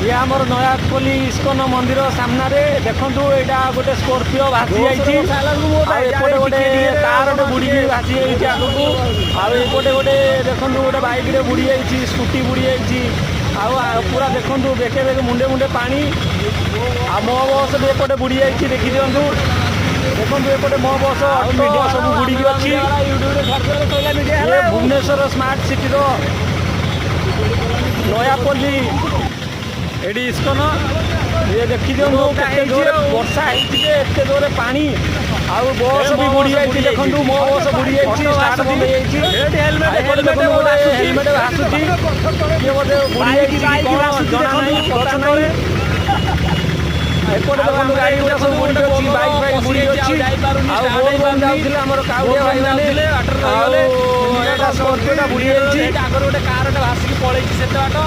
ଇଏ ଆମର ନୟାପଲ୍ଲୀ ଇସ୍କନ ମନ୍ଦିର ସାମ୍ନାରେ। ଦେଖନ୍ତୁ, ଏଇଟା ଗୋଟେ ସ୍କର୍ପିଓ ଭାସି ଯାଇଛି ଆଉ ଏପଟେ ଗୋଟେ କାରଟେ ବୁଡ଼ିକି ଭାସି ଯାଇଛି ଆଗକୁ। ଆଉ ଏପଟେ ଗୋଟେ ଦେଖନ୍ତୁ, ଗୋଟେ ବାଇକରେ ବୁଡ଼ି ଯାଇଛି, ସ୍କୁଟି ବୁଡ଼ି ଯାଇଛି। ଆଉ ପୁରା ଦେଖନ୍ତୁ, ବେକେ ବେକେ, ମୁଣ୍ଡେ ମୁଣ୍ଡେ ପାଣି। ଆଉ ମୋ ବସ୍ ବି ଏପଟେ ବୁଡ଼ି ଯାଇଛି, ଦେଖିଦିଅନ୍ତୁ। ଦେଖନ୍ତୁ, ଏପଟେ ମୋ ବସ୍, ଅଟୋ ସବୁ ବୁଡ଼ିକି ଅଛି। ୟୁଟ୍ୟୁବରେ ଛାଡ଼ିଦେଲେ ସଇଲା, ମିଡ଼ିଆ ଏ ହେଲା ଆଉ। ଭୁବନେଶ୍ୱର ସ୍ମାର୍ଟ ସିଟିର ନୟାପଲ୍ଲୀ, ଏଠି ଇସ୍କନ। ଇଏ ଦେଖିଦିଅନ୍ତୁ, କେତେ ଜୋରେ ବର୍ଷା ହେଇଛି ଯେ ଏତେ ଜୋରେ ପାଣି। ଆଉ ବସ୍ ବି ବୁଡ଼ି ଯାଇଛି। ଦେଖନ୍ତୁ, ମୋ ବସ୍ ବୁଡ଼ି ଯାଇଛି, ଷ୍ଟାର୍ଟ ବନ୍ଦ ହେଇଯାଇଛି। ଏଠି ହେଲମେଟ ଆଉ ଏପଟେ ହେଲମେଟ ଦେଖନ୍ତୁ, ଗୋଟେ ଭାସୁଛି। ହେଲମେଟ ଭାସୁଛି। କିଏ ବୋଧେ ବୁଡ଼ି ଯାଇଛି କି ବାଇକ୍ କଣ ଭାସୁଛି, ଜଣା ନାହିଁ, ଦେଖନ୍ତୁ, ପତା ଗଛ ନାହିଁ। ତଳେ। ଏପଟେ ଦେଖନ୍ତୁ, ଗାଡ଼ି ଗୁଡ଼ା ସବୁ ବୁଡ଼ିକି ଅଛି, ବାଇକ୍ ଫାଇକ୍ ବୁଡ଼ିକି ଅଛି। ଆଉ ବୋଲବମ୍ ଯାଉଥିଲେ ଆମର କାଉଡ଼ିଆ ଭାଇମାନେ, ଆଉ ଏଇଟା ସ୍କର୍ପିଓଟା ବୁଡ଼ି ଯାଇଛି। ଏଇଟା ଆଗରୁ ଗୋଟେ କାରଟା ଭାସିକି ପଳେଇଛି ସେତେ ବାଟ।